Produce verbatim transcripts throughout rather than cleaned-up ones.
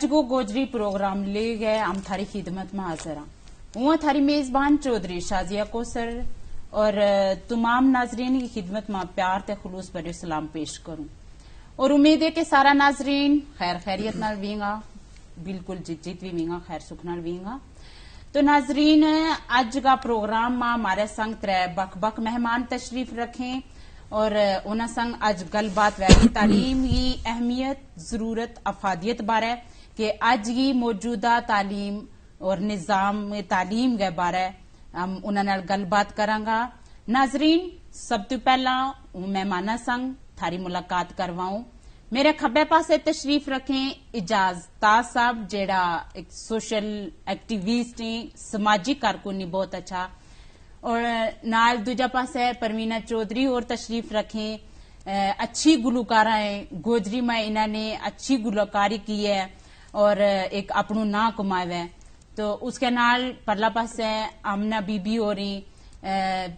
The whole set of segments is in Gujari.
اج کو گوجری پروگرام لے گئے ہم تھاری خدمت ما حاضر ہاں۔ ہوں تھاری میزبان چوہدری شازیہ کوسر اور تمام ناظرین کی خدمت ما پیار تے خلوص بھریو سلام پیش کروں۔ اور امید ہے کہ سارا ناظرین خیر خیریت نال وینگا، بالکل جت جت وی وینگا خیر سکھ نال وینگا۔ تو ناظرین، اج کا پروگرام ما ہمارے سنگ ترے بک بک مہمان تشریف رکھیں اور انہاں سنگ اج گل بات ویلی تعلیم کی اہمیت، ضرورت، افادیت بارے کہ اج کی موجودہ تعلیم اور نظام تعلیم کے بارے ہم انہاں نال گل بات کراں گا۔ ناظرین، سب تو پہلاں مہماناں سنگ تھاری ملاقات کرواؤں۔ میرے کھبے پاسے تشریف رکھیں اعجاز تاج صاحب، جیڑا ایک سوشل ایکٹیوسٹ ہیں، سماجی کارکن ہیں، بہت اچھا۔ اور نال دوجا پاسے پروینہ چوہدری اور تشریف رکھیں، اچھی گلوکارہ ہیں، گوجری ما انہاں نے اچھی گلوکاری کی ہے اور ایک اپنو ناں کماوے۔ تو اس کے نال پرلا پاسے آمنہ بی بی ہو رہی،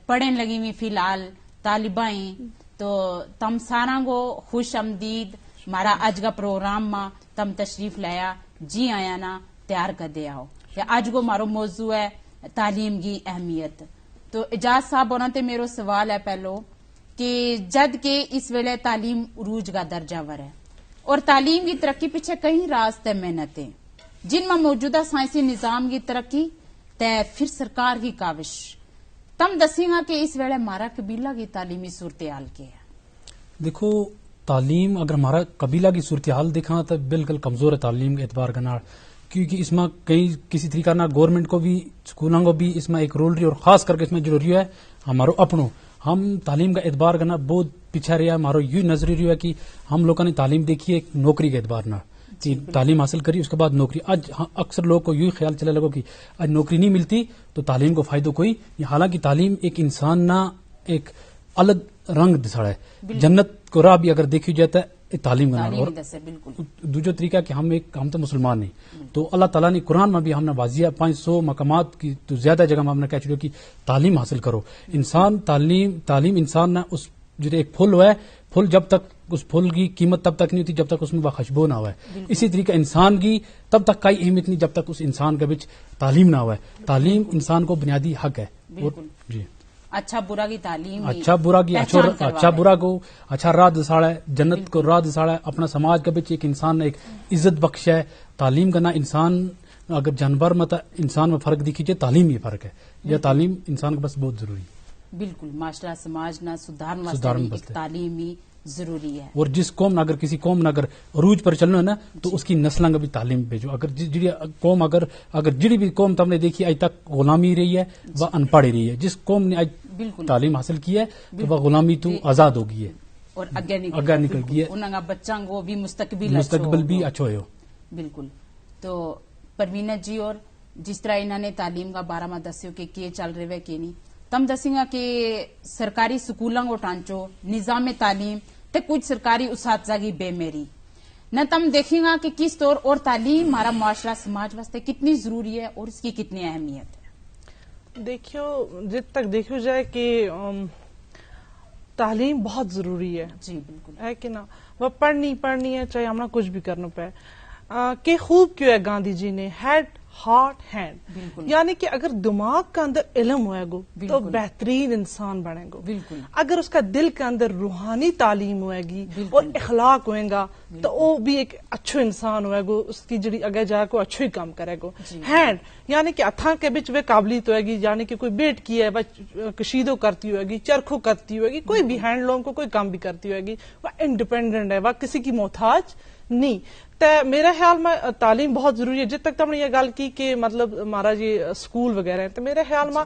پڑھن لگی ہوئی فی الحال طالبہ ہیں۔ تو تم ساراں کو خوش آمدید۔ ہمارا اج کا پروگرام ما تم تشریف لایا، جی آیا نا، تیار کر دے آؤ۔ کہ اج کو ہمارو موضوع ہے تعلیم کی اہمیت۔ تو اعجاز صاحب ہونا تے میرو سوال ہے پہلو کہ جد کہ اس ویلے تعلیم عروج کا درجہ ور ہے اور تعلیم کی ترقی پیچھے کئی راز تے محنت ہیں، جن ما موجودہ سائنسی نظام کی ترقی تے پھر سرکار کی کاوش۔ تم دسیں گا کہ اس ویلے ہمارا قبیلہ کی تعلیمی صورتحال کے ہے؟ دیکھو، تعلیم اگر ہمارا قبیلہ کی صورتحال دیکھاں تو بالکل کمزور ہے تعلیم کے اعتبار کا نال، کیونکہ اس ما کئی کسی طریقہ نا گورنمنٹ کو بھی، سکولاں کو بھی اس ما ایک رول رہی اور خاص کر کے اس ما جو رہی ہے ہمارو اپنو، ہم تعلیم کا اعتبار کا نا بہت پیچھا رہیا۔ ہمارو یوہ نظر رہی ہے کہ ہم لوگاں نے تعلیم دیکھی ہے ایک نوکری کے اعتبار نا، کہ تعلیم حاصل کری اس کے بعد نوکری۔ اج اکثر لوگ کو یوہ خیال چلے لگو کہ اج نوکری نہیں ملتی تو تعلیم کو فائدو کوئی نہیں، حالانکہ تعلیم ایک انسان نا ایک الگ رنگ دساڑا ہے۔ جنت کو راہ بھی اگر دیکھی جاتا ہے تعلیم کا نال۔ اور دوجو طریقہ کہ ہم ایک ہم تو مسلمان نہیں، تو اللہ تعالی نے قرآن ما بھی ہم نا واضح پانچ سو مقامات کی تو زیادہ جگہ ما ہم نا کہہ چکیو کہ تعلیم حاصل کرو۔ انسان تعلیم تعلیم انسان نا اس جو ایک پھول ہوا ہے، پھول جب تک اس پھول کی قیمت تب تک نہیں ہوتی جب تک اس میں وہ خوشبو نہ ہوا ہے۔ اسی طریقہ انسان کی تب تک کائی اہمیت نہیں جب تک اس انسان کے بچ تعلیم نہ ہوا ہے۔ تعلیم انسان کو بنیادی حق ہے۔ جی۔ اچھا برا کی تعلیم اچھا برا کی اچھا برا کو اچھا راہ دساڑا ہے، جنت کو راہ دساڑا ہے۔ اپنا سماج کے بچ ایک انسان نے ایک عزت بخش ہے۔ تعلیم کا نا انسان اگر جانور میں تو انسان میں فرق دیکھی جائے تعلیم یہ فرق ہے۔ یا تعلیم انسان کو بس بہت ضروری ہے۔ بالکل، معاشرہ سماج نا سدھارن واسطے بھی ایک تعلیم ہی ضروری ہے۔ اور جس قوم نا اگر کسی قوم نا اگر عروج پر چلنا ہے نا تو اس کی نسلاں کا بھی تعلیم بھیجو۔ اگر جڑی قوم اگر اگر جڑی بھی قوم تم نے دیکھی آج تک غلامی رہی ہے، وہ ان پڑھ ہی رہی ہے۔ جس قوم نے آج تعلیم حاصل کی ہے تو وہ غلامی تو آزاد ہو گئی ہے۔ اور اگے نکل گئی ہے۔ انہاں کا بچاں کو بھی مستقبل مستقبل بھی اچھو ہو۔ بالکل۔ تو پروینہ جی، اور جس طرح انہاں نے تعلیم کا بارہ ما دسیو کہ کے چل رہے وے کے نہیں، تم دسیں گا کہ سرکاری سکولاں کو ٹانچو، نظام تعلیم تے کچھ سرکاری اساتذہ کی بے میری نہ تم دیکھیں گا کہ کس طور اور تعلیم ہمارا معاشرہ سماج واسطے کتنی ضروری ہے اور اس کی کتنی اہمیت ہے؟ دیکھیو، جت تک دیکھیو جائے کہ تعلیم بہت ضروری ہے۔ جی بالکل۔ ہے کہ نا؟ وہ پڑھنی پڑھنی ہے، چاہے ہمنا کچھ بھی کرنا پے۔ کہ خوب کیوں ہے گاندھی جی نے ہیڈ ہارٹ ہینڈ، یعنی کہ اگر دماغ کا اندر علم ہوئے گو تو بہترین انسان بنے گو۔ بالکل۔ اگر اس کا دل کے اندر روحانی تعلیم ہوئے گی اور اخلاق ہوئے گا تو وہ بھی ایک اچھو انسان ہوئے گو۔ اس کی جڑی اگے جا کو اچھو ہی کام کرے گو۔ ہینڈ یعنی کہ ہتھاں کے بچ وہ قابلیت ہوئے گی، یعنی کہ کوئی بیٹ کی ہے وہ کشیدو کرتی ہوئے گی، چرخو کرتی ہوئے گی، کوئی بھی ہینڈ لوم کو کوئی کام بھی کرتی ہوئے گی، وہ انڈیپینڈنٹ ہے، وہ کسی کی محتاج نہیں۔ تے میرے خیال ما تعلیم بہت ضروری ہے۔ جت تک تم نے یہ گل کی کہ مطلب ہمارا یہ سکول وغیرہ ہیں، تو میرے خیال ما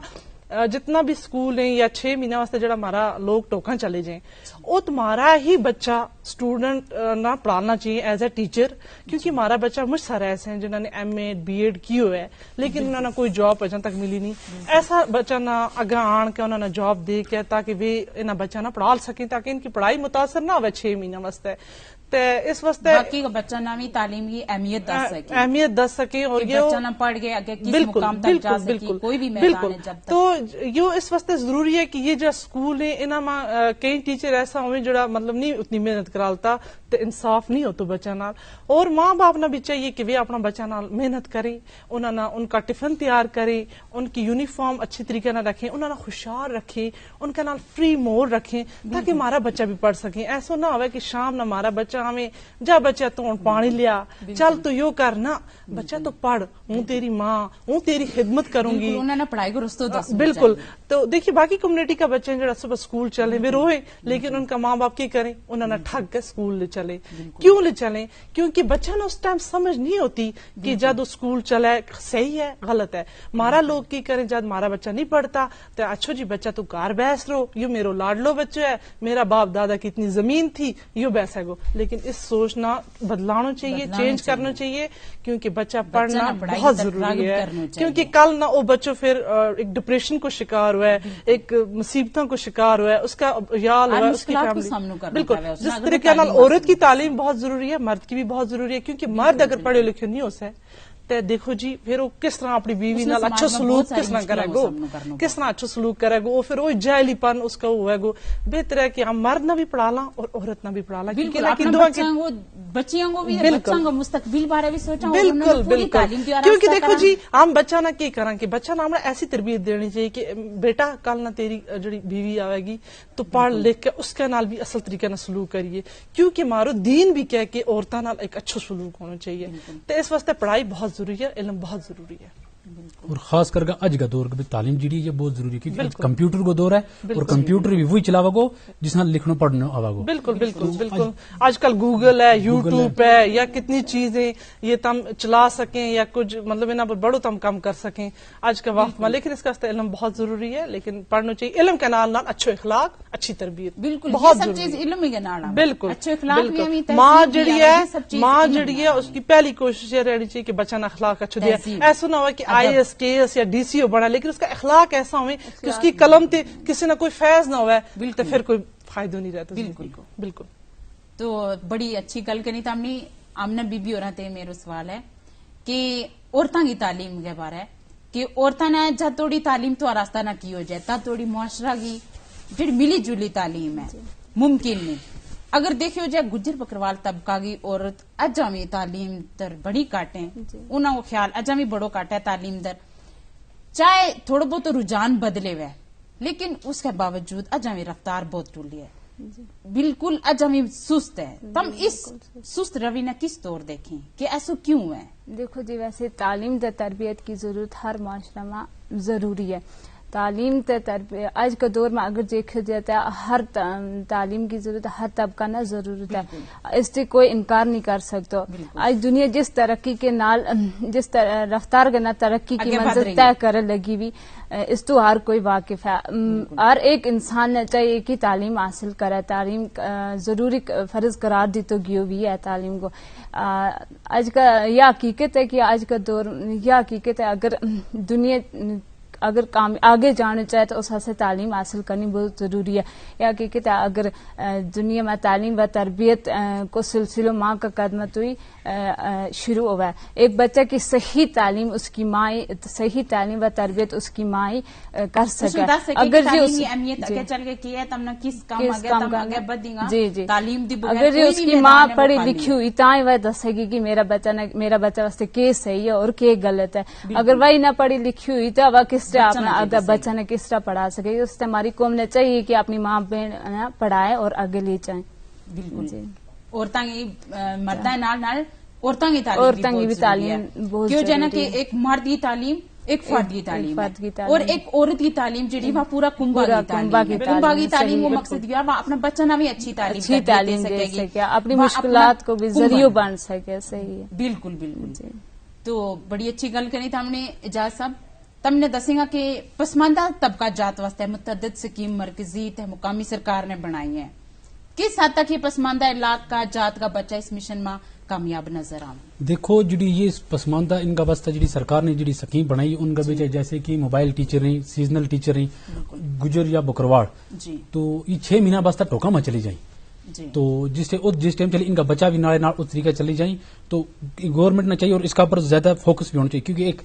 جتنا بھی سکول ہیں یا چھ مہینہ واسطے جڑا ہمارا لوگ ٹوکاں چلے جائیں، وہ تمہارا ہی بچہ اسٹوڈنٹ نا پڑھانا چاہیے ایز اے ٹیچر۔ کیونکہ ہمارا بچہ مچ سارا ایسے ہیں جنہاں نے ایم اے بی ایڈ کی ہوئے ہے، لیکن انہاں نا کوئی جاب اجاں تک ملی نہیں۔ ایسا بچہ نا اگاں آن کے انہاں نا جاب دے کے تاکہ وہ انہاں بچہ نا پڑھا سکیں، تاکہ ان کی پڑھائی متاثر نہ ہوئے چھ مہینہ واسطے۔ تے اس واسطے باقی بچاں نا وی تعلیم کی اہمیت دس سکے، اہمیت دس سکے اور یہ بچاں نا پڑھ کے اگے کس مقام تک جا سکے، کوئی بھی میدان ہے جب تک۔ تو یوہ اس واسطے ضروری ہے کہ یہ جا سکول ہیں انہاں ما کئی ٹیچر ایسا ہوئیں جڑا مطلب نہیں اتنی محنت کرالتا، تے انصاف نہیں ہوتو بچاں نال۔ اور ماں باپ نا بھی چاہیے کہ ویہ اپنا بچاں نال محنت کریں، انہاں نا ان کا ٹفن تیار کریں، ان کی یونیفارم اچھی طریقے نال رکھیں، انہاں نا خوشحال رکھیں، ان کا نال فری مور رکھیں، تاکہ مارا بچہ بھی پڑھ سکیں۔ ایسو نہ ہوئے کہ شام نا مارا بچہ آویں، جا بچہ تو ہن پانی لیا، چل تو یوہ کر نا، بچہ تو پڑھ، ہوں تیری ماں، ہوں تیری خدمت کروں گی۔ انہاں نا پڑھائی کو رستو دسو۔ بالکل۔ تو دیکھیے باقی کمیونٹی کا بچہ ہیں جڑا صبح سکول چلیں ویہ روئیں، لیکن ان کا ماں باپ کے کریں؟ انہاں نا ٹھگ کے سکول لے چلیں۔ کیوں لے چلیں؟ کیونکہ بچہ نا اس ٹائم سمجھ نہیں ہوتی کہ جد وہ سکول چلے صحیح ہے غلط ہے۔ مارا لوگ کی کریں؟ جد مارا بچہ نہیں پڑھتا، تو اچھو جی بچہ تو گھر بیس رہو، یوہ میرو لاڈلو بچو ہے، میرا باپ دادا کی اتنی زمین تھی، یوہ بیس ہے گو۔ لیکن اس سوچ نا بدلانو چاہیے، چینج کرنو چاہیے، کیونکہ بچہ پڑھنا بہت ضروری ہے۔ کیونکہ کل نا وہ بچو پھر ایک ڈپریشن کو شکار ہوئے، ایک مصیبتاں کو شکار ہوئے، اس کا یال ہوئے، اس کی فیملی۔ بالکل۔ جس طریقے نال عورت کی تعلیم بہت ضروری ہے، مرد کی بھی بہت ضروری ہے، کیونکہ مرد اگر پڑھے لکھے نہیں ہو سکے، تے دیکھو جی پھر وہ کس طرح اپنی بیوی نال اچھو سلوک کس طرح کرے گو؟ کس طرح اچھو سلوک کرے گو؟ وہ پھر وہ جاہلی پن اس کا ہوئے گو۔ بہتر ہے کہ ہم مرد نا بھی پڑھا لاں اور عورت نا بھی پڑھا لاں، کیونکہ اپنا بچیاں کو بھی، بچیاں کو مستقبل بارے بھی سوچاں۔ بالکل۔ کیونکہ دیکھو جی، ہم بچہ نا کی کراں کہ بچہ نا ہمنا ایسی تربیت دینی چاہیے کہ بیٹا کل نا تیری جڑی بیوی آوے گی، تو پڑھ لکھ کے اس کے نال بھی اصل طریقے نال سلوک کریے، کیونکہ مارو دین بھی کہہ کہ عورتاں نال ایک اچھو سلوک ہونا چاہیے۔ تو اس واسطے پڑھائی بہت ضروری ہے، علم بہت ضروری ہے۔ اور خاص کر کے اج کا دور کے بھی تعلیم جیڑی ہے یہ بہت ضروری ہے، کیونکہ اج کمپیوٹر کو دور ہے اور کمپیوٹر بھی وہی چلاوا گو جس نال لکھنا پڑھنا آوا گو۔ بالکل، بالکل، بالکل۔ اج کل گوگل ہے، یوٹیوب ہے، یا کتنی چیزیں یہ تم چلا سکیں یا کچھ مطلب انہاں پر بڑو تم کم کر سکیں۔ اج کا وقت ما لیکن اس کا علم بہت ضروری ہے، لیکن پڑھنو چاہیے علم کے نال نال اچھو اخلاق، اچھی تربیت۔ بالکل۔ ماں جڑی ہے، ماں جڑی ہے، اس کی پہلی کوشش یہ رہنی چاہیے کہ بچہ نا اخلاق اچھو دیا۔ ایسو نہ ہوا کہ آئی ایس کے ایس یا ڈی سی او بنا، لیکن اس کا اخلاق ایسا ہوئے کہ اس کی قلم تے کسی نا کوئی فیض نہ ہوئے، تو پھر کوئی فائدو نہیں رہتا۔ بالکل۔ تو بڑی اچھی گل کرنی تھا ہم نے، آمنہ بی بی اور تے میرو سوال ہے کہ عورتاں کی تعلیم کے بارے کہ عورتاں نا جد توڑی تعلیم تو آراستہ نہ کیو جائے تد توڑی معاشرہ کی جڑی ملی جلی تعلیم ہے ممکن نہیں۔ اگر دیکھیو جائے گجر بکروال طبقہ کی عورت اجاں وی تعلیم تر بڑی کاٹیں، انہاں کو خیال اجاں وی بڑو کاٹے تعلیم در، چاہے تھوڑو بہت رجحان بدلے ہوئے، لیکن اس کے باوجود اجاں وی رفتار بہت ٹولی ہے۔ بالکل اجاں وی سست ہے۔ تم اس سست روی نا کس طور دیکھیں کہ ایسو کیوں ہے؟ دیکھو جی، ویسے تعلیم تے تربیت کی ضرورت ہر معاشرہ ما ضروری ہے۔ تعلیم تے تربیت اج کا دور ما اگر دیکھو جائے تو ہر تعلیم کی ضرورت ہر طبقہ نا ضرورت ہے۔ اس تے کوئی انکار نہیں کر سکتو۔ اج دنیا جس ترقی کے نال، جس رفتار کے نال ترقی کی منزل طے کرے لگی وی، اس تو ہر کوئی واقف ہے۔ ہر ایک انسان نے چاہیے کہ تعلیم حاصل کرے، تعلیم ضروری فرض قرار دیتو گیو وی ہے تعلیم کو۔ اج کا یہ حقیقت ہے کہ اج کا دور یہ حقیقت ہے اگر دنیا اگر آگے جانے چاہے تو اس واسطے تعلیم حاصل کرنی بہت ضروری ہے۔ یہ حقیقت ہے اگر دنیا ما تعلیم و تربیت کو سلسلو ماں کا قدمت ہوئی شروع ہوا ہے۔ ایک بچہ کی صحیح تعلیم اس کی ماں، صحیح تعلیم و تربیت اس کی ماں کر سکے۔ اگر جی اس کی اہمیت اگے چل کے کی ہے تم نا کس کام آگے تم آگے بدھیں گا۔ جی جی۔ تعلیم دی بغیر اگر جی اس کی ماں پڑھی لکھی ہوئی تاں ہی وہ دسے گی کہ میرا بچہ واسطے کے صحیح ہے اور کے غلط ہے۔ اگر وہی نہ پڑھی لکھی ہوئی تو وہ کس طرح اپنا بچہ نے کس طرح پڑھا سکے گی؟ اس سے ہماری قوم نے چاہیے کہ اپنی ماں بہن پڑھائے اور آگے لے جائیں۔ بالکل۔ عورتاں کی مرداں نال نال عورتاں کی تعلیم بھی بہت ضروری ہے۔ کیوں جانا کہ ایک مرد کی تعلیم ایک فرد کی تعلیم ہے اور ایک عورت کی تعلیم جیڑی وہ پورا کنبہ کی تعلیم ہے۔ کنبہ کی تعلیم کو مقصد یہ ہے وہ اپنا بچہ نا بھی اچھی تعلیم دے سکے گی، اپنی مشکلات کو بھی ذریعہ بن سکے۔ صحیح ہے۔ بالکل بالکل۔ تو بڑی اچھی گل کریں تھا ہم نے اعجاز صاحب۔ تم نے دسیں گا کہ پسماندہ طبقہ جات واسطے متعدد سکیم مرکزی تے مقامی سرکار نے بنائی ہیں۔ کس حد تک یہ پسماندہ علاقہ جات کا بچہ اس مشن ما کامیاب نظر آویں؟ دیکھو جڑی یہ پسماندہ ان کا واسطہ جڑی سرکار نے جڑی سکیم بنائی ان کا بچہ جیسے کہ موبائل ٹیچر ہیں، سیزنل ٹیچر ہیں، گجر یا بکرواڑ، تو یہ چھ مہینہ واسطہ ٹوکا ما چلی جائیں۔ تو جس ٹائم چلے ان کا بچہ بھی ناڑے ناڑ اس طریقے چلی جائیں، تو گورنمنٹ نا چاہیے اور اس کا پر زیادہ فوکس بھی ہونا چاہیے، کیونکہ ایک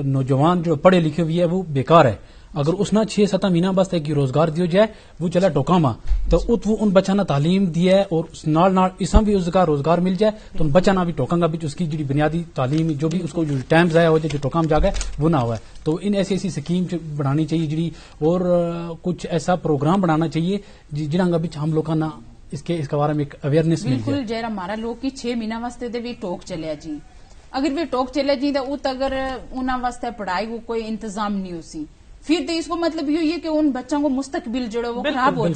نوجوان جو پڑھے لکھے ہوئی ہے وہ بیکار ہے۔ اگر اس نا چھ ستاں مہینہ بس تک روزگار دیو جائے، وہ چلا ٹوکاں ما، تو ات وہ ان بچاں نا تعلیم دیا ہے اور نال نال اساں بھی اس کا روزگار مل جائے، تو ان بچاں نا بھی ٹوکاں کا بچ اس کی جڑی بنیادی تعلیم جو بھی اس کو جو ٹائم ضائع ہو جائے جو ٹوکاں جا گئے، وہ نہ ہوا ہے۔ تو ان ایسی ایسی سکیم بنانی چاہیے جڑی، اور کچھ ایسا پروگرام بنانا چاہیے جنہاں کا بچ ہم لوکاں نا اس کے اس کے بارے میں ایک اویئرنیس مل جائے۔ بالکل جہڑا ہمارا لوک کی چھ مہینہ واسطے دے بھی ٹوک چلیا جی، اگر ویہ ٹوک چلے جی تو ات اگر انہاں واسطے پڑھائی کو کوئی انتظام نہیں ہو سی، پھر تو اس کو مطلب یوہی ہے کہ ان بچاں کو مستقبل جڑو وہ خراب ہو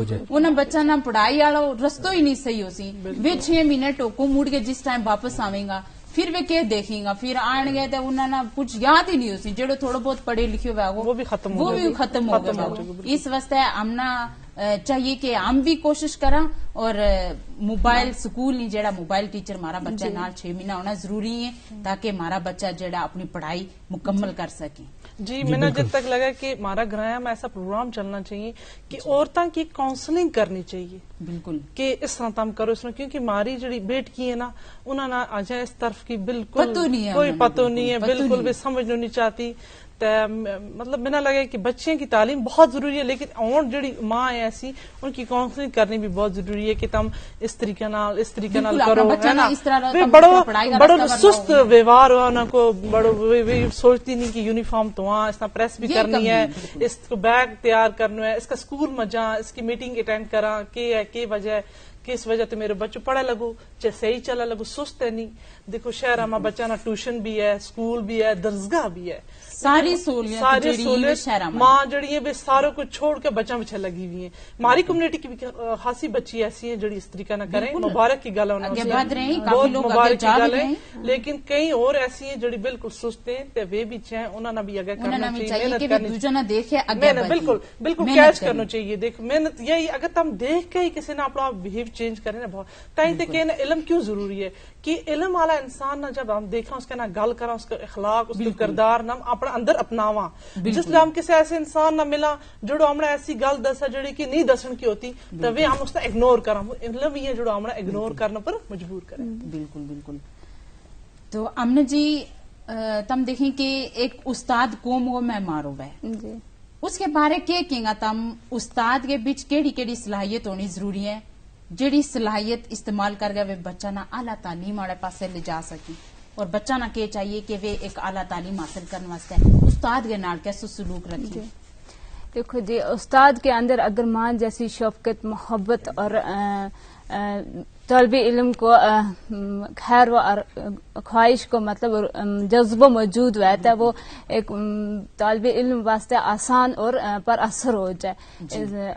جائے۔ انہاں بچاں نا پڑھائی آڑو رستو ہی نہیں صحیح ہو سی۔ ویہ چھ مہینے ٹوکو مڑ کے جس ٹائم واپس آویں گا، پھر ویہ کہہ دیکھیں گا، پھر آن گئے تو انہاں نا کچھ یاد ہی نہیں ہو سی۔ جڑو تھوڑو بہت پڑھے لکھے ہوئے وہ بھی ختم ہو گیا۔ اس واسطے ہم نا چاہیے کہ ہم بھی کوشش کراں، اور موبائل سکول نہیں جڑا موبائل ٹیچر ہمارا بچہ نال چھ مہینہ ہونا ضروری ہے، تاکہ ہمارا بچہ جڑا اپنی پڑھائی مکمل کر سکے۔ جی میں نا جب تک لگا کہ ہمارا گرایا میں ایسا پروگرام چلنا چاہیے کہ عورتاں کی کاؤنسلنگ کرنی چاہیے۔ بالکل۔ کہ اس طرح تم کرو اس طرح کیونکہ ہماری جڑی بیٹکی ہے نا، انہاں نا اجے اس طرف کی بالکل کوئی پتو نہیں ہے، بالکل بھی سمجھ نہیں چاہتی۔ تے مطلب میں نا لگے کہ بچیاں کی تعلیم بہت ضروری ہے، لیکن ہون جڑی ماں ہے ایسی، ان کی کاؤنسلنگ کرنی بھی بہت ضروری ہے کہ تم اس طریقے نال اس طریقے نال کرو، ہے نا؟ بڑو سست ویوہار ہوا انہاں کو، بڑو سوچتی نہیں کہ یونیفارم تو ہاں اس طرح پریس بھی کرنی ہے، اس کو بیگ تیار کرنو ہے، اس کا سکول ما جاں، اس کی میٹنگ اٹینڈ کراں، کے ہے کے وجہ ہے، کس وجہ تو میرو بچو پڑھا لگو، چاہے صحیح چلا لگو، سست ہے نہیں۔ دیکھو شہراں ما بچاں نا ٹیوشن بھی ہے، سکول بھی ہے، درسگاہ بھی ہے۔ ساری سہولیت ماں جڑی ہیں وہ ساروں کو چھوڑ کے بچاں پچھے لگی ہوئی ہیں۔ ہماری کمیونٹی کی بھی خاصی بچی ایسی ہیں جڑی اس طریقہ نہ کریں، مبارک کی گل ہے انہاں سے، بہت مبارک کی گل ہے۔ لیکن کئی اور ایسی ہیں جڑی بالکل سست ہیں، تے ویہ بھی چاہیں انہاں نا بھی اگے کرنا چاہیے، محنت کرنی چاہیے۔ بالکل بالکل کیچ کرنا چاہیے۔ دیکھ محنت یہی اگر تم دیکھ کے ہی کسی نا اپنا بہیو چینج کریں نا بہت، تائیں تے کہنا علم کیوں ضروری ہے؟ کہ علم والا انسان نا جب ہم دیکھاں، اس کے نا گل کراں، اس کا اخلاق، اس کا کردار نا ہم اپنے اندر اپناواں۔ جس لے ہم کسی ایسے انسان نا ملاں جڑو ہمنا ایسی گل دسا جڑی کہ نہیں دسن کی ہوتی، تو ویہ ہم اس نا اگنور کراں۔ علم ہی ہے جڑو ہمنا اگنور کرنا پر مجبور کرے۔ بالکل بالکل۔ تو امن جی، تم دیکھیں کہ ایک استاد قوم کو میں مارو ہے، اس کے بارے کے کہیں گا تم؟ استاد کے بچ کیڑی کیڑی صلاحیت ہونی ضروری ہے؟ جیڑی صلاحیت استعمال کر کے وہ بچہ نا اعلیٰ تعلیم آڑے پاسے لے جا سکیں اور بچہ نا کے چاہیے کہ وہ ایک اعلیٰ تعلیم حاصل کرنے واسطے استاد کے نال کیسو سلوک رکھیں؟ دیکھو جی، استاد کے اندر اگر ماں جیسی شفقت، محبت اور طالب علم کو خیر و خواہش کو مطلب جذبو موجود ہوئے تو وہ ایک طالب علم واسطے آسان اور پر اثر ہو جائے۔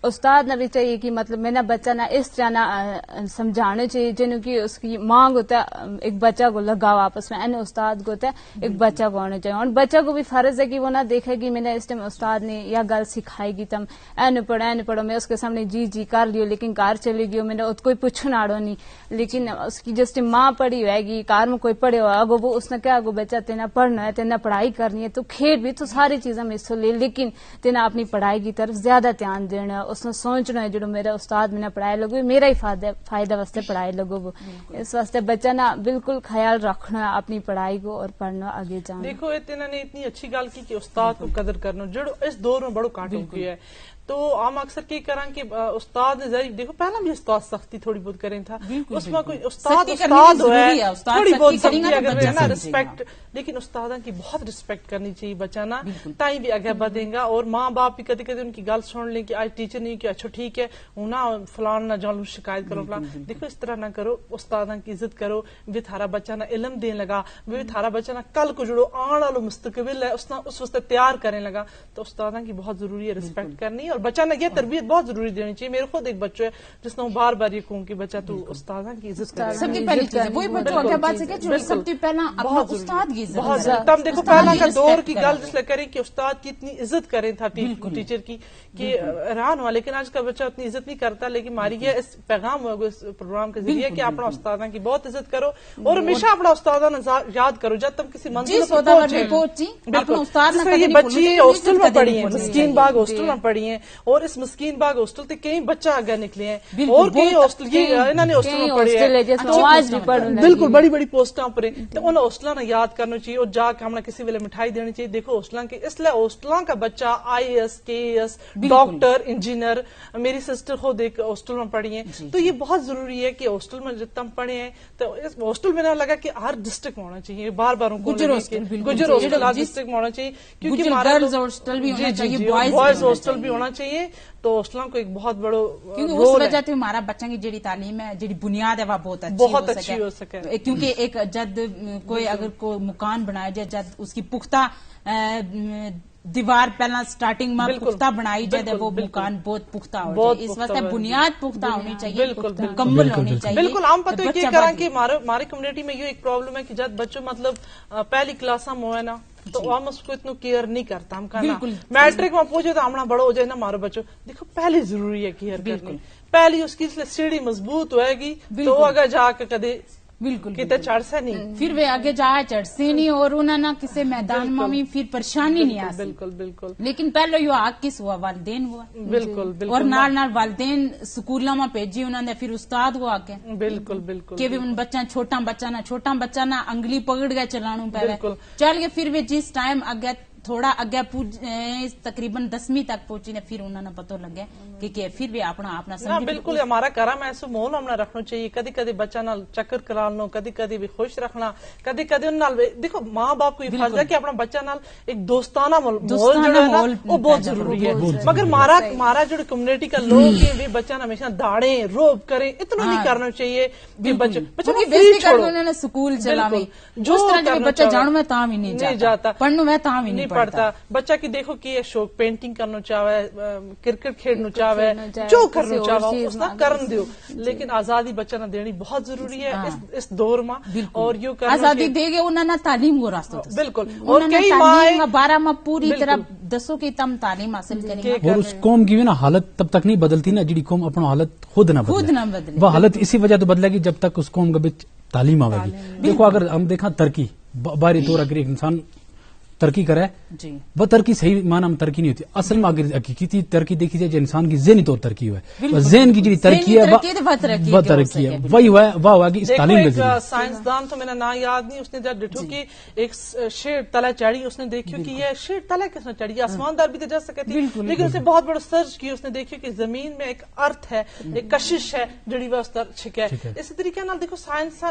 استاد نا بھی چاہیے کہ مطلب میں نا بچہ نا اس طرح نا سمجھانے چاہیے جنوں کہ اس کی ماں کو تو ایک بچہ کو لگاؤ آپس میں، استاد کو تو ایک بچہ کو ہونا چاہیے۔ اور بچہ کو بھی فرض ہے کہ وہ نہ دیکھے کہ میں نے اس ٹائم استاد نے یا گل سکھائے گی تم اینو پڑھو، اینو پڑھو، میں اس کے سامنے جی جی کر لیو، لیکن گھر چلی گیو، میں نے ات کوئی پچھن آڑو نہیں۔ لیکن اس کی جس ٹائم ماں پڑھی ہوئے گی، گھر میں کوئی پڑھے ہوئے گو، وہ اس نے کہا گو بچہ تینا پڑھنا ہے، تینا پڑھائی کرنی ہے، تو کھیڈ بھی تو ساری چیزاں میں حصو لے، لیکن تینا اپنی پڑھائی کی طرف زیادہ دھیان دینا ہے۔ اس نے سوچنا ہے جڑو میرا استاد میں نے پڑھائے لگو، میرا ہی فائدہ واسطے پڑھائے لگو۔ اس واسطے بچہ نا بالکل خیال رکھنا ہے اپنی پڑھائی کو اور پڑھنا آگے جانا۔ دیکھو اتنا نے اتنی اچھی گل کی کہ استاد کو قدر کرنا جڑو اس دور میں بڑو کاٹو کی ہے۔ تو ہم اکثر کی کراں کہ استاد نے ذریعے دیکھو پہلا بھی استاد سختی تھوڑی بہت کریں تھا، اس میں کوئی استاد استاد ہوئے، تھوڑی بہت سختی اگر ریسپیکٹ، لیکن استاداں کی بہت ریسپیکٹ کرنی چاہیے بچہ نا، تائیں بھی اگے بدھیں گا۔ اور ماں باپ بھی کدی کدی ان کی گل سن لیں کہ آج ٹیچر نہیں کہ اچھا ٹھیک ہے، ہوں نا فلان نہ جانو شکایت کرو فلان۔ دیکھو اس طرح نہ کرو، استاداں کی عزت کرو۔ ویہ تھارا بچہ نا علم دین لگا، ویہ تھارا بچہ نا کل کو جڑو آن آلو مستقبل ہے اس نا اس واسطے تیار کریں لگا۔ تو استاداں کی بہت ضروری ہے ریسپیکٹ کرنی اور بچہ نا یہ تربیت بہت ضروری دینی چاہیے۔ میرے خود ایک بچہ ہے جس نا ہوں بار بار یہ کہوں کہ بچہ تو استاداں کی عزت کرے۔ سب سے پہلی چیز ہے وہی بچہ آگے بات سے کہ جو سب سے پہلا اپنا استاد کی عزت کرے۔ تم دیکھو پہلا کا دور کی گل جس لے کریں کہ استاد کی اتنی عزت کریں تھا ٹیچر کی کہ حیران ہوا، لیکن آج کا بچہ اتنی عزت نہیں کرتا۔ لیکن ہماری یہ اس پیغام ہوا اس پروگرام کے ذریعے کہ اپنا استاداں کی بہت عزت کرو اور ہمیشہ اپنا استاداں نا یاد کرو جب تم کسی منزل پر پہنچے۔ بالکل۔ جس طرح یہ بچی ہاسٹل میں پڑھی ہیں، مسکین باغ ہاسٹل میں پڑھی ہیں، اور اس مسکین باغ ہاسٹل تے کئی بچہ اگے نکلے ہیں۔ اور کئی ہاسٹل یہ انہاں نے ہاسٹل میں پڑھے ہیں۔ بالکل بڑی بڑی پوسٹاں پر ہیں۔ تو انہاں ہاسٹلاں نا یاد کرنا چاہیے اور جا کے ہم نا کسی ویلے مٹھائی دینی چاہیے۔ دیکھو ہاسٹلاں کے اس لے ہاسٹلاں کا بچہ آئی اے ایس، کے اے ایس، ڈاکٹر، انجینئر، میری سسٹر خود ایک ہاسٹل میں پڑھی ہیں۔ تو یہ بہت ضروری ہے کہ ہاسٹل میں جتنا ہم پڑھے ہیں تو اس ہاسٹل میں نہ لگا کہ ہر ڈسٹرکٹ میں ہونا چاہیے۔ بار بار ان کو گجر ہاسٹل بھی ہونا چاہیے۔ کیونکہ گجر گرلز ہاسٹل بھی ہونا چاہیے، بوائز ہاسٹل بھی ہونا چاہیے۔ تو ہاسٹلاں کو ایک بہت بڑو کیونکہ اس وجہ سے ہمارا بچاں کی جیڑی تعلیم ہے، جیڑی بنیاد ہے، وہ بہت اچھی ہو سکے۔ کیونکہ ایک جد کوئی اگر کوئی مکان بنایا جائے، جد اس کی پختہ دیوار پہلا سٹارٹنگ ما پختہ بنائی جائے، وہ مکان بہت پختہ ہو جائے۔ اس واسطے بنیاد پختہ ہونی چاہیے، مکمل ہونی چاہیے۔ بالکل ہم پتہ ہے کہ کرا کہ ہمارے کمیونٹی میں یہ ایک پرابلم ہے کہ جد بچوں مطلب پہلی کلاساں میں ہوئے نا، تو ہم اس کو اتنو کیئر نہیں کرتا۔ ہم کہنا میٹرک ما پہنچے تو ہمنا بڑو ہو جائے نا ہمارو بچو۔ دیکھو پہلی ضروری ہے کیئر کرنی۔ پہلی اس کی سیڑھی مضبوط ہوئے گی تو اگے جا کے کدے بالکل کتے چڑھ سے نہیں۔ پھر ویہ اگے جا چڑھ سے نہیں اور انہاں نا کسے میدان ما بھی پھر پریشانی نہیں آ سکتی۔ بالکل بالکل۔ لیکن پہلو یوہ حق کس ہوا؟ والدین ہوا۔ بالکل بالکل۔ اور نال نال والدین سکولاں ما بھیجی انہاں نے، پھر استاد ہوا کے۔ بالکل بالکل۔ کہ بھی ان بچاں چھوٹاں بچاں نا چھوٹاں بچاں نا انگلی پکڑ گئے چلانوں پہلے۔ چل کے پھر بھی جس ٹائم اگے تھوڑا اگے پوج تقریبا دسویں تک پہنچی نے پھر انہاں نا پتو لگے کہ پھر بھی اپنا اپنا سمجھ۔ بالکل ہمارا کرم ایسو ماحول ہم نا رکھنو چاہیے۔ کدی کدی بچاں نال چکر کرالنو، کدی کدی بھی خوش رکھنا، کدی کدی انہاں نال دیکھو ماں باپ کو یہ فرض ہے کہ اپنا بچاں نال ایک دوستانہ ماحول جو ہے نا، وہ بہت ضروری ہے۔ مگر مارا مارا جو کمیونٹی کا لوگ ہیں وہ بچاں نا ہمیشہ داڑیں روب کریں، اتنا نہیں کرنا چاہیے۔ کہ بچے بچے بے فکر انہاں نا سکول چلاویں۔ جو اس طرح جی بچہ جانو میں تاں وی نہیں جاتا، پڑھنو میں تاں وی نہیں پڑھتا۔ بچہ کی دیکھو کہ یہ شوق پینٹنگ کرنو چاہوے، کرکٹ کھیڈنو چاہوے، جو کرنو چاہوے اس نا کرن دیو۔ لیکن آزادی بچہ نا دینی بہت ضروری ہے اس دور ما۔ اور یوہ کرنو آزادی دے گے انہاں نا تعلیم کو راستو۔ بالکل۔ اور کئی ماہ بارہ ما پوری طرح دسو کہ تم تعلیم حاصل کریں گے۔ اور اس قوم کی وی نا حالت تب تک نہیں بدلتی نا جیڑی قوم اپنا حالت خود نہ بدلے۔ وہ حالت اسی وجہ تو بدلے گی جب تک اس قوم کے بچ تعلیم آوے گی۔ دیکھو اگر ہم دیکھاں ترقی باہری طور اگر ایک انسان ترقی کرے، وہ ترقی صحیح معنی ہم ترقی نہیں ہوتی۔ اصل ما اگر حقیقی ترقی دیکھی جائے جو انسان کی ذہنی طور ترقی ہوئے، وہ ذہن کی جیڑی ترقی ہے وہ ترقی ہے۔ وہی ہوا ہے، وہ ہوا کہ اس تعلیم کے ذریعے۔ سائنسدان تو میرا ناں یاد نہیں، اس نے جب ڈٹھو کہ ایک شیر تلے چڑھی، اس نے دیکھیو کہ یہ شیر تلے کس نے چڑھی؟ آسمان دار بھی تو جا سکتی۔ لیکن اس نے بہت بڑا سرچ کیا، اس نے دیکھیو کہ زمین میں ایک ارتھ ہے، ایک کشش ہے، جڑی وہ اس طرح چھکے۔ اسی طریقے نال دیکھو سائنس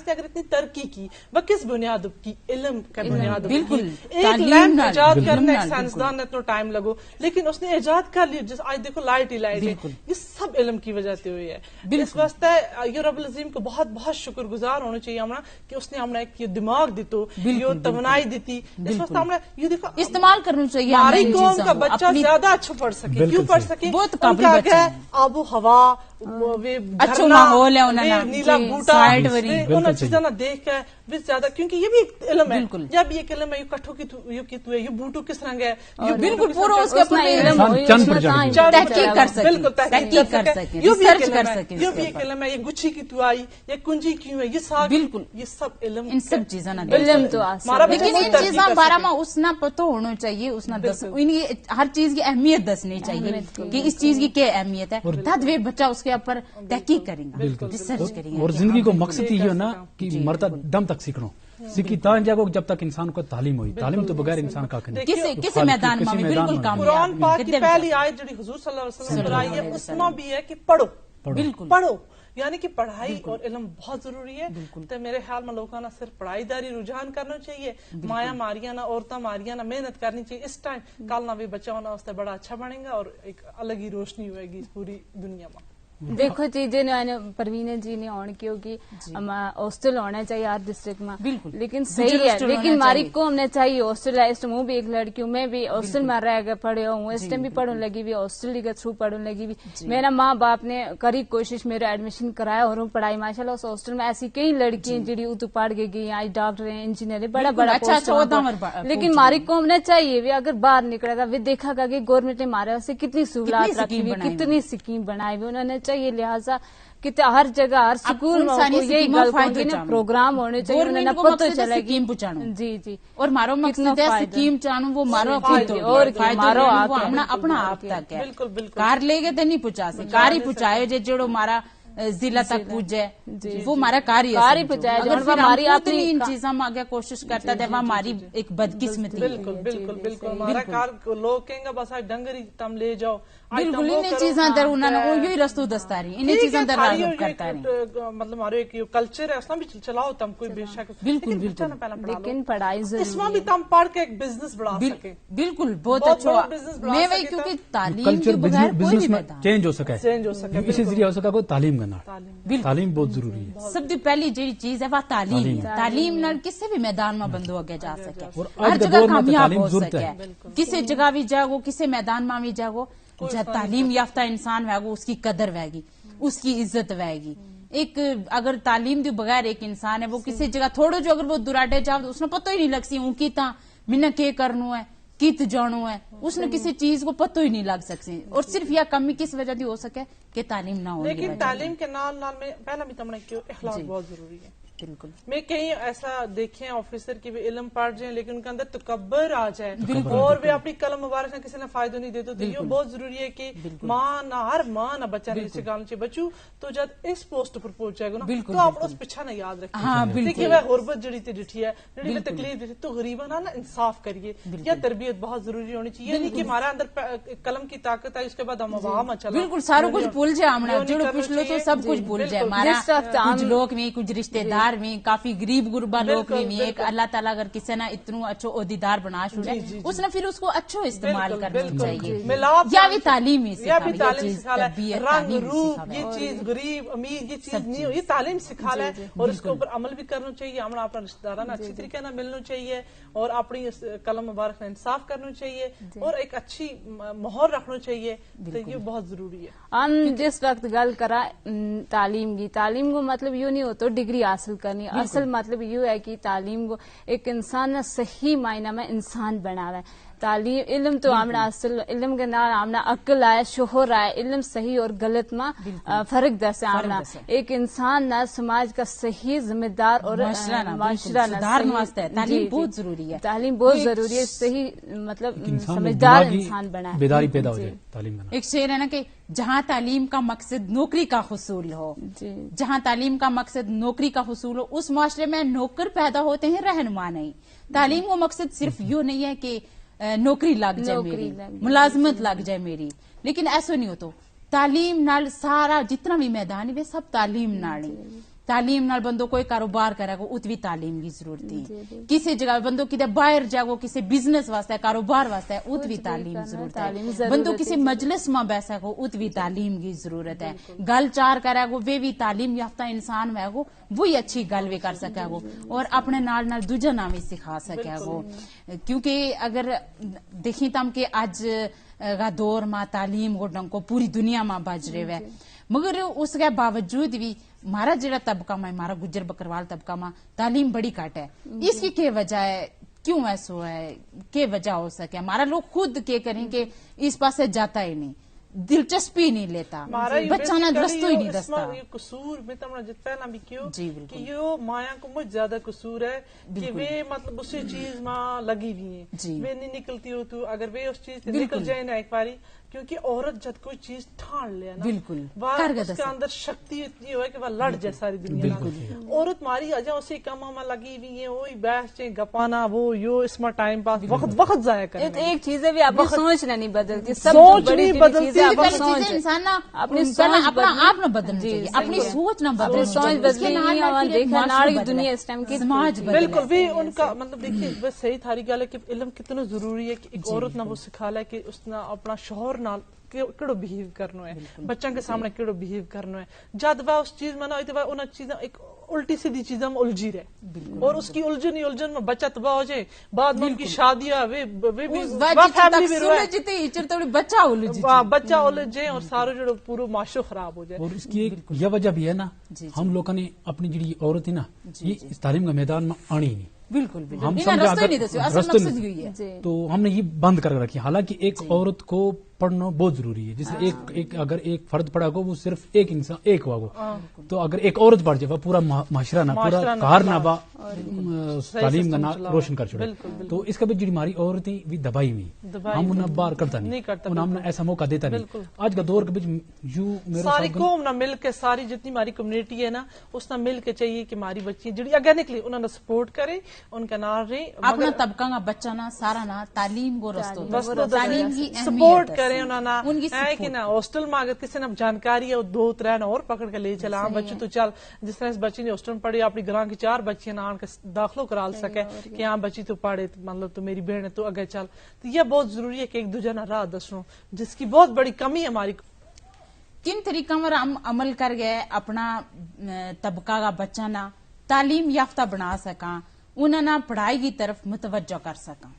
نے اگر اتنی ترقی کی، وہ کس بنیاد کی؟ علم کا بنیاد کی۔ ایک لیمپ ایجاد کرنے ایک سائنسدان نے اتنا ٹائم لگو، لیکن اس نے ایجاد کر لی۔ جس آج دیکھو لائٹ ہی لائٹ ہے، یہ سب علم کی وجہ سے ہوئی ہے۔ اس واسطے یوہ رب العظیم کو بہت بہت شکر گزار ہونا چاہیے ہمنا کہ اس نے ہمنا ایک یہ دماغ دیتو، یہ توانائی دیتی۔ اس واسطے ہمنا یہ دیکھو استعمال کرنو چاہیے۔ ہماری قوم کا بچہ زیادہ اچھو پڑھ سکے، کیوں پڑھ سکے؟ بہت قابل بچہ ہے۔ آب و ہوا، اچھو ماحول ہے انہاں نا، نیلا بوٹا، انہاں چیزاں نا دیکھ کے بھی زیادہ، کیونکہ یہ بھی ایک علم ہے۔ جب یہ ایک علم ہے، یہ کٹھو کی تو یہ بوٹو کس رنگ ہے؟ یہ بالکل پورا اس کے اپنا علم ہو۔ تحقیق کر سکے، تحقیق کر سکے، ریسرچ کر سکے۔ یہ بھی ایک علم ہے، یہ گچھی کی تو آئی، یہ کنجی کیوں ہے، یہ ساگ، بالکل یہ سب علم، ان سب چیزاں نا علم تو آسان۔ لیکن ان چیزاں بارے ما اس نا پتو ہونو چاہیے، اس نا دس، ہر چیز کی اہمیت دسنی چاہیے کہ اس چیز کی کیا اہمیت ہے۔ تد ویہ بچہ اس کے اپر تحقیق کریں گا، ریسرچ کریں گا۔ اور زندگی کو مقصد یہ ہے نا کہ مرتا دم تک سیکھنو۔ سیکھی تاں جاگو جب تک انسان کو تعلیم ہوئی۔ تعلیم تو بغیر انسان کا کھنے۔ کسے میدان ما بھی بالکل کامیاب۔ قرآن پاک کی پہلی آیت جڑی حضور صلی اللہ علیہ وسلم پر آئی ہے، اس ما بھی ہے کہ پڑھو۔ بالکل پڑھو۔ یعنی کہ پڑھائی اور علم بہت ضروری ہے۔ تو میرے خیال ما لوکاں نا صرف پڑھائی داری رجحان کرنا چاہیے۔ مایا ماریاں نا، عورتاں ماریاں نا محنت کرنی چاہیے۔ اس ٹائم کل نا ویہ بچہ ہونا اس تے بڑا اچھا بنے گا اور ایک الگ ہی روشنی ہوئے گی اس پوری دنیا ما۔ دیکھو جی جنہوں نے پروینہ جی نے ہون کیوں کہ ہاسٹل ہونا چاہیے ہر ڈسٹرکٹ ما۔ لیکن صحیح ہے، لیکن ہماری قوم نے چاہیے ہاسٹل ہے۔ اس ٹائم ہوں بھی ایک لڑکی ہوں، میں بھی ہاسٹل ما رہ کے پڑھے ہوں، اس ٹائم بھی پڑھن لگی بھی، ہاسٹل ہی کے تھرو پڑھن لگی بھی۔ میرا ماں باپ نے کری کوشش میرا ایڈمیشن کرایا اور ہوں پڑھائی ماشاءاللہ اس ہاسٹل ما ایسی کئی لڑکی ہیں جڑی اتو پڑھ کے گئی ہیں، آج ڈاکٹر ہیں، انجینئر ہیں، بڑا بڑا پوسٹ۔ لیکن ہماری قوم نے چاہیے بھی اگر باہر نکلے گا وہ دیکھا گا کہ گورنمنٹ نے ہمارے واسطے کتنی سہولات رکھی ہوئی، کتنی سکیم بنائی ہوئی انہوں نے۔ چاہیے لہذا کتنے ہر جگہ ہر سکول میں یہی گل کون سی نا پروگرام ہونے چاہیے انہوں نے پتو چلے گی۔ جی جی۔ اور مارو مقصد ہے سکیم چانو وہ مارو فائدو اور مارو اپنا آپ تک ہے۔ کار لے گئے تو نہیں پچا سکے کار ہی پچائے جے جیڑو مارا ضلع تک پوجے۔ وہ مارا کار ہی پچائے۔ ان چیزاں میں آگے کوشش کرتا تھے وہ ماری ایک بدقسمتی۔ بالکل بالکل بالکل۔ ہمارا کار لوگ کہیں گا بس آج ڈنگری تم لے جاؤ۔ بالکل انہیں چیزاں در انہوں نے یوہی رستو دستا رہی انہیں چیزاں در راجو کرتا رہی۔ مطلب ہمارے ایک کلچر ہے اس میں بھی چلاؤ تم کوئی بے شک۔ بالکل بالکل۔ لیکن پڑھائی اس میں بھی تم پڑھ کے ایک بزنس بڑھا سکے۔ بالکل بہت اچھا۔ میں وہی کیونکہ تعلیم کے بغیر کوئی بھی میدان چینج ہو سکے۔ اسی ذریعہ ہو سکا کوئی تعلیم کرنا۔ تعلیم بہت ضروری ہے۔ سب سے پہلی جیڑی چیز ہے وہ تعلیم ہے تعلیم نال کسے بھی میدان ما بندو اگے جا سکے۔ ہر جگہ کامیاب ہو سکے۔ کسے جگہ بھی جاگو کسے میدان ما بھی جاگو جا تعلیم یافتہ انسان ہوئے گو اس کی قدر ہوئے گی، اس کی عزت ہوئے گی۔ ایک اگر تعلیم دی بغیر ایک انسان ہے وہ کسے جگہ تھوڑو جو اگر وہ دراڈے جاؤ تو اس نے پتو ہی نہیں لگ سی ہوں کی تاں منا کے کرنو ہے، کت جانو ہے۔ اس نے کسے چیز کو پتو ہی نہیں لگ سکسی اور صرف یا کمی کس وجہ دی ہو سکے کہ تعلیم نہ ہو۔ لیکن تعلیم کے نال نال میں پہلا بھی تمنا کیوں اخلاق بہت ضروری ہے۔ بالکل۔ میں کہیں ایسا دیکھیں آفیسر کی بھی علم پڑھ جائیں لیکن ان کے اندر تکبر آ جائے اور وہ اپنی قلم مبارک نہ کسی نے فائدو نہیں دیتے تو یہ بہت ضروری ہے کہ ماں نہ ہر ماں نہ بچہ نے اسے گالوں چاہیے بچو تو جد اس پوسٹ پر پہنچ جائے گا نا تو آپ اس پچھا نہ یاد رکھیں۔ دیکھیے وہ غربت جڑی تھی ڈٹھی ہے جڑی میں تکلیف دیتی تو غریباں نا انصاف کریے۔ یا تربیت بہت ضروری ہونی چاہیے یعنی کہ ہمارے اندر قلم کی طاقت آئی اس کے بعد ہم عوام اچھا بالکل سارو کچھ بھول جائے ہمنا جڑو پچھلو تو سب کچھ بھول جائے ہمارا۔ کچھ لوگ میں کچھ رشتے دار میں کافی غریب غربا لوگ میں ایک اللہ تعالی اگر کسے نا اتنو اچھو عہدیدار بنا چھوڑے اس نا پھر اس کو اچھو استعمال کرنا چاہیے۔ یا بھی تعلیم ہی سکھا یا بھی تعلیم سکھا لے۔ رنگ روپ یہ چیز غریب امیر یہ چیز نہیں ہو یہ تعلیم سکھا لے اور اس کے اوپر عمل بھی کرنا چاہیے ہمنا اپنا رشتے داراں نا اچھی طریقے نا ملنا چاہیے۔ اور اپنی قلم مبارک نا انصاف کرنا چاہیے اور ایک اچھی ماحول رکھنا چاہیے۔ تو یہ بہت ضروری ہے۔ ہم جس وقت گل کرا تعلیم کی تعلیم کو مطلب یوہ نہیں ہوتو ڈگری حاصل کرنی اصل مطلب یوہ ہے کہ تعلیم کو ایک انسان نا صحیح معنی میں انسان بناوے۔ تعلیم علم تو ہمنا اصل علم کے نال ہمنا عقل آئے شوہر آئے علم صحیح اور غلط ما فرق دسے ہمنا۔ ایک انسان نا سماج کا صحیح ذمہ دار اور معاشرہ نا سدھارن واسطے تعلیم بہت ضروری ہے۔ تعلیم بہت ضروری ہے صحیح مطلب سمجھدار انسان بنائے۔ بیداری پیدا ہو جائے۔ تعلیم کا نا ایک شعر ہے نا کہ جہاں تعلیم کا مقصد نوکری کا حصول ہو جہاں تعلیم کا مقصد نوکری کا حصول ہو اس معاشرے میں نوکر پیدا ہوتے ہیں رہنما نہیں۔ تعلیم کو مقصد صرف یوہ نہیں ہے کہ نوکری لگ جائے میری، ملازمت لگ جائے میری۔ لیکن ایسو نہیں ہوتو۔ تعلیم نال سارا جتنا بھی میدان ہے وہ سب تعلیم نال ہی۔ تعلیم نال بندو کوئی کاروبار کرے گو ات بھی تعلیم کی ضرورت ہے۔ کسے جگہ بندو کدے باہر جائے گو کسے بزنس واسطے کاروبار واسطے ات بھی تعلیم کی ضرورت ہے۔ بندو کسے مجلس ما بیسے گو ات بھی تعلیم کی ضرورت ہے۔ گل چار کرے گو وہ بھی تعلیم یافتہ انسان ہوئے گو۔ وہی اچھی گل بھی کر سکے گو اور اپنے نال نال دوجا نا بھی سکھا سکے گو۔ کیونکہ اگر دیکھیں تم کہ اج کا دور ما تعلیم کو ڈنکو پوری دنیا ما بج رہے ہوئے۔ مگر اس کے باوجود بھی مارا جیڑا طبقہ ما مارا گجر بکروال طبقہ ما تعلیم بڑی کٹ ہے۔ اس کی کے وجہ ہے؟ کیوں ایسو ہے؟ کے وجہ ہو سکے ہمارا لوگ خود کے کریں کہ اس پاسے جاتا ہی نہیں، دلچسپی نہیں لیتا۔ بچہ نا رستو ہی نہیں دستا۔ قصور میں تمنا جت پہلا بھی کیوں کہ یو مایا کو مجھ زیادہ قصور ہے کہ ویہ مطلب اسی چیز ما لگی ہوئی ہیں۔ ویہ نہیں نکلتی ہو تو اگر ویہ اس چیز نکل جائے نا ایک باری۔ کیونکہ عورت جد کوئی چیز ٹھان لے نا بالکل اس کے اندر شکتی اتنی ہوئے کہ وہ لڑ جائے ساری دنیا۔ عورت ماری اجا اسی کام ما لگی ہوئی ہیں وہی بحث چیں گپانا وہ یو اس ما ٹائم پاس وقت وقت ضائع کرے۔ ایک چیز ہے بھی اپنی سوچ نہ نہیں بدلتی سب سوچ نہیں بدلتی۔ انسان نا اپنی سوچ اپنا آپ نہ بدلنا چاہیے اپنی سوچ نہ بدلنا چاہیے۔ دیکھا ناڑ کی دنیا اس ٹائم کی سماج بالکل بھی ان کا مطلب دیکھیے بس صحیح تھاری گل ہے کہ علم کتنا ضروری ہے کہ ایک عورت نا وہ سکھا لے کہ اس نا اپنا شوہر نال کہڑو بہیو کرنو ہے، بچاں کے سامنے کہڑو بہیو کرنو ہے۔ جد وہ اس چیز میں نہ ہوئی تو وہ انہاں چیزاں ایک الٹی سیدھی چیزاں میں الجھی رہے۔ اور اس کی الجھن ہی الجھن میں بچہ تباہ ہو جائے۔ بعد میں ان کی شادیاں وے وے بھی وہ فیملی بھی روئے۔ جتے ہی چرتے بڑی بچہ الجھ جائے۔ بچہ الجھ جائے اور سارو جو پورو معاشرو خراب ہو جائے۔ اور اس کی ایک یہ وجہ بھی ہے نا، ہم لوگوں نے اپنی جڑی عورت ہے نا، یہ اس تعلیم کا میدان میں آنی ہی نہیں۔ بالکل بالکل ہم سمجھا رستو ہی نہیں دسیو اصل مقصد یہی ہے۔ تو ہم نے یہ بند کر رکھی حالانکہ ایک عورت کو پڑھنو بہت ضروری ہے، جس طرح ایک اگر ایک فرد پڑھا گو، وہ صرف ایک انسان ایک ہوا گو۔ تو اگر ایک عورت پڑھ جائے، وہ پورا معاشرہ نہ، پورا گھر نہ با تعلیم کا نہ روشن کر چھوڑے۔ تو اس کا بھی جڑی ہماری عورتیں بھی دبائی ہوئی، ہم انہاں باہر کرتا نہیں، انہاں ہم ایسا موقع دیتا نہیں۔ آج کا دور کے بچ یوں میرا ساری قوم نہ مل کے، ساری جتنی ہماری کمیونٹی ہے نا، اس نہ مل کے چاہیے کہ ہماری بچی جڑی اگے نکلی، انہاں نے سپورٹ کرے، ان کا نال رہی۔ اپنا طبقہ کا بچہ نا سارا نا تعلیم کو رستو، تعلیم کی سپورٹ کرے انہاں نا۔ کہ نا ہاسٹل ما اگر کسے نا جانکاری ہے، دو ترے نا اور پکڑ کے لے چلا۔ بچی تو چل، جس طرح اس بچی نے ہاسٹل پڑھی، اپنی گراں کی چار بچیاں نا آن کے داخلو کرا سکے کہ ہاں بچی تو پڑھے، مطلب تو میری بہن ہے، تو اگے چل۔ تو یہ بہت ضروری ہے کہ ایک دوجہ نا راہ دسنو، جس کی بہت بڑی کمی ہے ہماری۔ کن طریقہ پر ہم عمل کر گئے اپنا طبقہ کا بچہ نا تعلیم یافتہ بنا سکاں، انہاں نا پڑھائی کی طرف متوجہ کر سکاں؟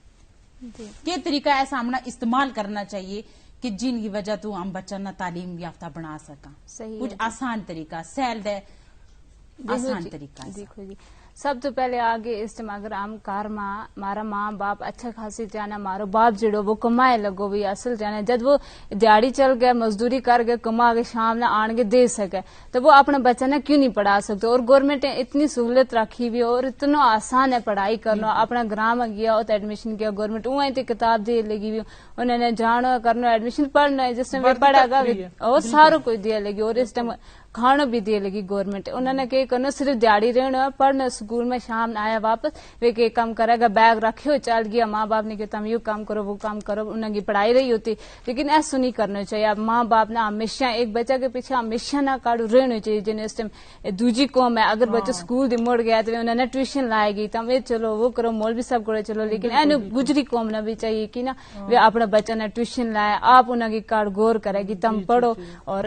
کے طریقہ ایسا ہم نا استعمال کرنا چاہیے کہ جن کی وجہ تو ہم بچہ نا تعلیم یافتہ بنا سکاں؟ کچھ آسان طریقہ سہل دے۔ آسان طریقہ دیکھو جی، سب تو پہلے آگے اس ٹائم اگر ہم کار ماں، مارا ماں باپ اچھا خاصی جانا، مارو باپ جڑو وہ کمائے لگو بھی اصل جانا، جد وہ دیہاڑی چل گئے، مزدوری کر گئے، کما کے شام نے آن کے دے سکے، تو وہ اپنا بچہ نے کیوں نہیں پڑھا سکتے؟ اور گورنمنٹ نے اتنی سہولت رکھی ہوئی اور اتنا آسان ہے پڑھائی کرنا۔ اپنا گراں میں گیا اور ایڈمیشن کیا، گورنمنٹ وہیں تے کتاب دے لگی ہوئی، انہوں نے جانو کرنا، ایڈمیشن پڑھنا ہے، جس ٹائم پڑھا گا اور سارو کوئی دیا لگی۔ اور اس ٹائم کھانو بھی دیا لگی گورنمنٹ۔ انہوں نے کہہ کرنا، صرف دیہاڑی رہنا، پڑھنا سکول میں، شام نے آیا واپس، وہ کہہ کم کرے گا، بیگ رکھیو چل گیا۔ ماں باپ نے کہتا ہم یو کم کرو، وہ کم کرو، انہوں کی پڑھائی رہی ہوتی۔ لیکن ایسو نہیں کرنا چاہیے۔ اب ماں باپ نے ہمیشہ ایک بچہ کے پیچھے ہمیشہ نہ کاڑو رہنا چاہیے، جن اس ٹائم دوجی قوم ہے۔ اگر بچہ سکول دی مڑ گیا تو انہوں نے ٹیوشن لائے گی، تم یہ چلو، وہ کرو، مولوی صاحب کرو، چلو۔ لیکن اینو گجری قوم نے بھی چاہیے کہ نا، وہ اپنا بچہ نے ٹیوشن لائے، آپ انہاں کی کاڑ غور کرے کہ تم پڑھو اور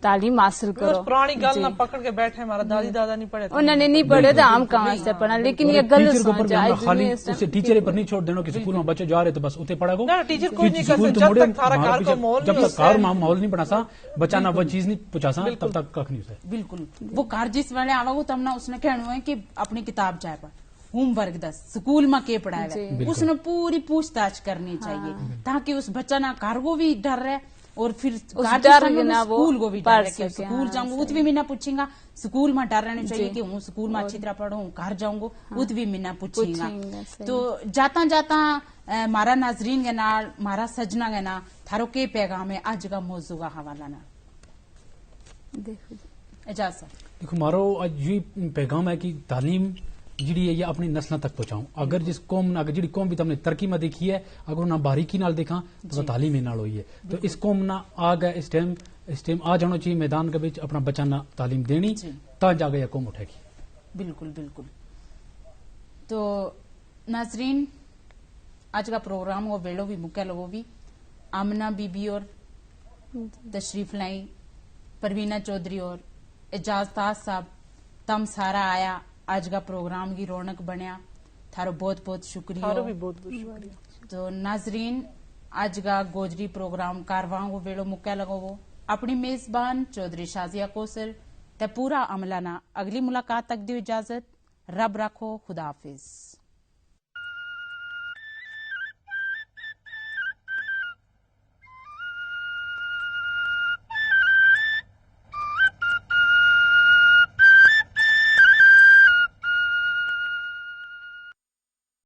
تعلیم حاصل کرو۔ پرانی گل نہ پکڑ کے بیٹھے، ہمارا دادی دادا نہیں پڑھے، انہوں نے نہیں پڑھے تو ہم کہاں سے پڑھا؟ لیکن یہ غلط سوچ ہے۔ ٹیچر پر نہیں چھوڑ دینا کہ سکول میں بچے جا رہے تو بس اتنے پڑھا گو۔ ٹیچر کوئی نہیں کر سکتا جب تک تھارا گھر کا ماحول نہیں ہوتا۔ ماحول نہیں بنا سا، بچہ نہ وہ چیز نہیں پہنچا سا، تب تک ککھ نہیں ہوتا۔ بالکل۔ وہ گھر جس والے آوا گو تم نا اس نے کہنا ہے کہ اپنی کتاب چاہے پڑھ، ہوم ورک دس، سکول ما کے پڑھایا ہے، اس نے پوری پوچھ تاچھ کرنی چاہیے، تاکہ اس بچہ نا گھر کو بھی ڈر رہے اور پھر سکول کو بھی ڈر رہے کہ سکول جاؤں گو ات بھی منا پوچھیں گا۔ سکول ما ڈر رہنے چاہیے کہ ہوں سکول ما اچھی طرح پڑھوں، گھر جاؤں گو ات بھی منا پوچھیں گا۔ تو جاتا جاتا مارا ناظرین کے نال، مارا سجنا کے نال، تھارو کے پیغام ہے اج کا موضوع کا حوالہ نال؟ دیکھو مارو اج یوہی پیغام ہے کہ تعلیم جیڑی ہے یہ اپنی نسلاں تک پہنچاؤں۔ اگر جس قوم اگر جیڑی قوم بھی تم نے ترقی ما دیکھی ہے، اگر انہاں باریکی نال دیکھاں تو تعلیم ہی نال ہوئی ہے۔ تو اس قوم نا آ گیا اس ٹائم، اس ٹائم آ جانو چاہیے میدان کے بچ اپنا بچہ نا تعلیم دینی، تاں جا گیا قوم اٹھے گی۔ بالکل بالکل۔ تو ناظرین، اج کا پروگرام کو ویلو بھی مکہ لگو بھی۔ آمنہ بی بی اور تشریف لائی، پروینہ چوہدری اور اعجاز تاج صاحب، تم سارا آیا، اج کا پروگرام کی رونق بنیا۔ تھارو بہت بہت شکریہ۔ تو ناظرین، اج کا گوجری پروگرام کارواں کو ویلو مکہ لگو وہ۔ اپنی میزبان چوہدری شازیہ کوسر تے پورا عملہ نا اگلی ملاقات تک دیو اجازت۔ رب رکھو، خدا حافظ۔